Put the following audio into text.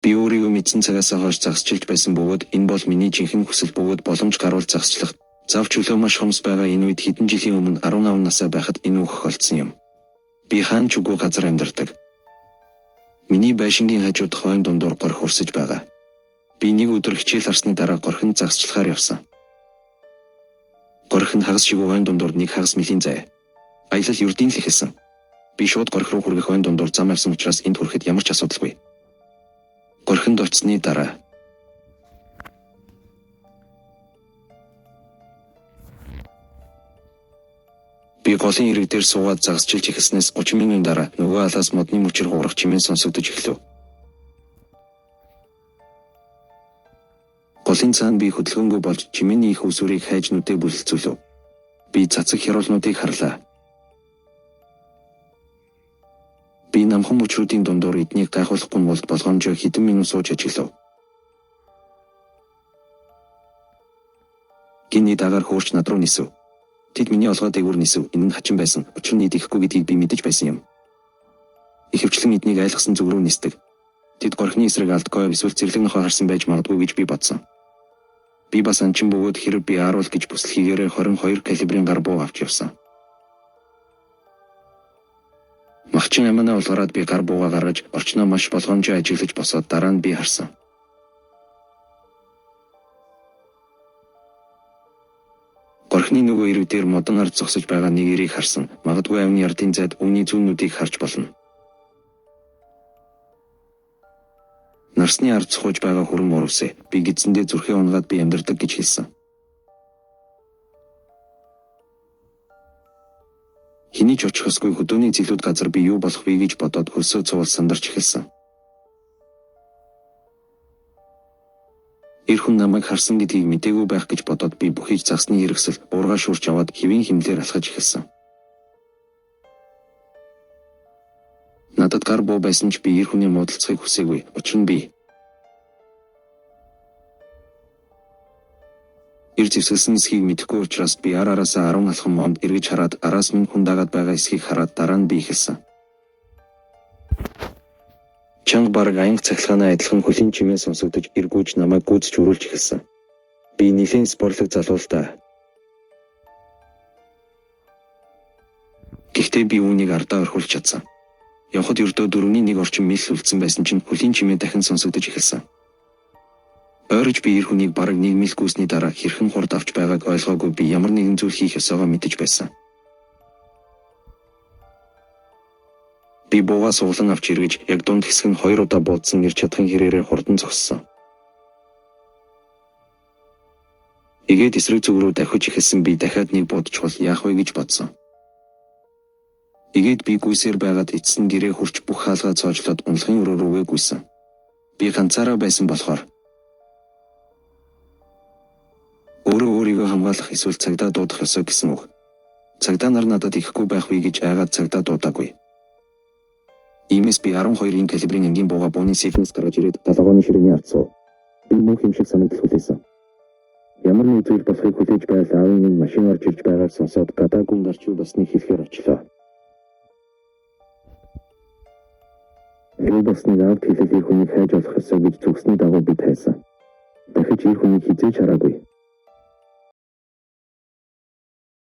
Би өөрийгөө мэдсэн цагаасаа хойш загасчилж байсан бөгөөд энэ бол миний жинхэнэ хүсэл бөгөөд боломж гарвал загасчлах зав чөлөө маш хомс байгаа энэ үед хэдэн жилийн өмнө 15 насаа байхад энэ үг тохиолдсон юм. Би хаана ч үгүй газар амьдардаг. Миний байшингийн хажууд хойн дундуур горхи урсаж байгаа. Би нэг өдөр хичээл харсны дараа горхинд загасчлахаар явсан. Горхи нь хагас шигүү ойн дундуур нэг хагас милийн зай. Аялал ердийн л эхэлсэн. Би шууд горхи руу хүргэх ойн дундуур зам авсан учраас энд хүрэхэд ямар ч асуудалгүй. Горхинд очсны дараа би голын эрэг дээр суугаад загасчилж эхэлснээс 30 минутын дараа нөгөө алаас модны мөчир хуурах чимээ сонсогдож эхлэв. Голын цаана би хөдөлгөөнгүй болж чимээний их үсвэрийг хайж нүдээ бүлэлцүүлв. Би цацаг хяруулнуудыг харлаа. Би намхан мөчрүүдийн дундуур эднийг гайхуулахгүй болд болгоомжтой хэдэн минут сууж ажиглав. Гинний дагаар хөөрч над руу нисэв. Тэд миний олгой дээгүүр нисэв. Энэ нь хачин байсан. Учир нь идэхгүй гэдгийг би мэдэж байсан юм. Ихэвчлэн эднийг айлгсан зүг рүү нисдэг. Тэд горхины эсрэг алдгүй эсвэл зэрлэг нохой харсан байж магадгүй гэж би бодсон. Би бас анчин бөгөөд хэрэг би ааруул гэж бүсэл хийгээрээ 22 калибрын гар буу авч явсан. Махчин аминаа улгараад би гар буугаа гаргаж орчноо маш болгоомжтой ажиглаж босоод дараа нь би харсан. Горхины нөгөө эрэг дээр модон ард зогсож байгаа нэг эрийг харсан. Магадгүй амны ардын зайд үүний зүүн нүдийг харж болно. Нарсны ард сууж байгаа хүрэн муурвсэ. Би гидсэндээ зүрхээ унгаад би амьдардаг гэж хэлсэн. Хэний ч очих ёсгүй хөдөөний зэлүүд газар би юу болох вэ гэж бодоод хөлсөө цувал сандарч эхэлсэн. Эр хүн намайг харсан гэдгийг мдээгүй байх гэж бодоод би бүхий загсны хэрэгсэл буургаа шуурч аваад хэвийн хэмнэлээр алхаж эхэлсэн. Надад гар буу байсан ч би эр хүний муудалцахыг хүсээгүй. Учир нь би эр зэвсгэлсэн эсхийг мэдэхгүй учраас би ар араасаа 10 алхам монд эргэж хараад араас минь хүн дагаад байгаа эсхийг хараад дараа нь би эхэлсэн. Чанга бараг аянга цахилгаанаа адилхан хөлийн чимээ сонсогдож эргүүж намайг гүйцэж өрүүлж эхэлсэн. Би нэлээн спорлог залуу л даа. Гэхдээ би үүнийг ардаа орхиулж чадсан. Явхад ердөө 4-ний 1 орчим миль үлдсэн байсан чинь хөлийн чимээ дахин сонсогдож эхэлсэн. Ойрож би эр хүнийг бараг 1 миль гүйсний дараа хэрхэн хурд авч байгааг ойлгоогүй би ямар нэгэн зүйл хийх ёсоогоо мэдэж байсан. Би буугаа суглан авч эргэж яг дунд хэсэг нь 2 удаа буудсан эрч чадахын хэрээрээ хурдан зогссон. Эгээд эсрэг зүг рүү давхиж эхэлсэн би дахиад нэг буудчихвал яах вэ гэж бодсон. Эгээд би гүйсээр байгаад эцэс нь гэрээ хүрч бүх хаалгаа цоожлоод унлахын өрөө рүүгээ гүйсэн. Би ганцаараа байсан болохоор өөрөө өөрийгөө хамгаалах эсвэл цагдаа дуудах ёсоо гэсэн үг. Цагдаа нар надад ихэхгүй байх вэ гэж айгаад цагдаа дуудаагүй. Иймээс би 12-ын калибрын ангийн бууга бууны сейфнээс гаргаж ирээд далаагооны ширээний ард суув. Би мөнх юм шиг санагдал хүлээсэн. Ямар нэг зүйл болохыг хүлээж байвал аавын минь машин орж ирж байгааг сонсоод гадаа гүн гарч юу болсныг хэлэхээр очлоо. Юу болсныг аавд хэлэл эр хүнийг хайж олох ёсоо гэж зүгсний дагуу би тайсан. Дахиж эр хүнийг хэзээ ч хараагүй.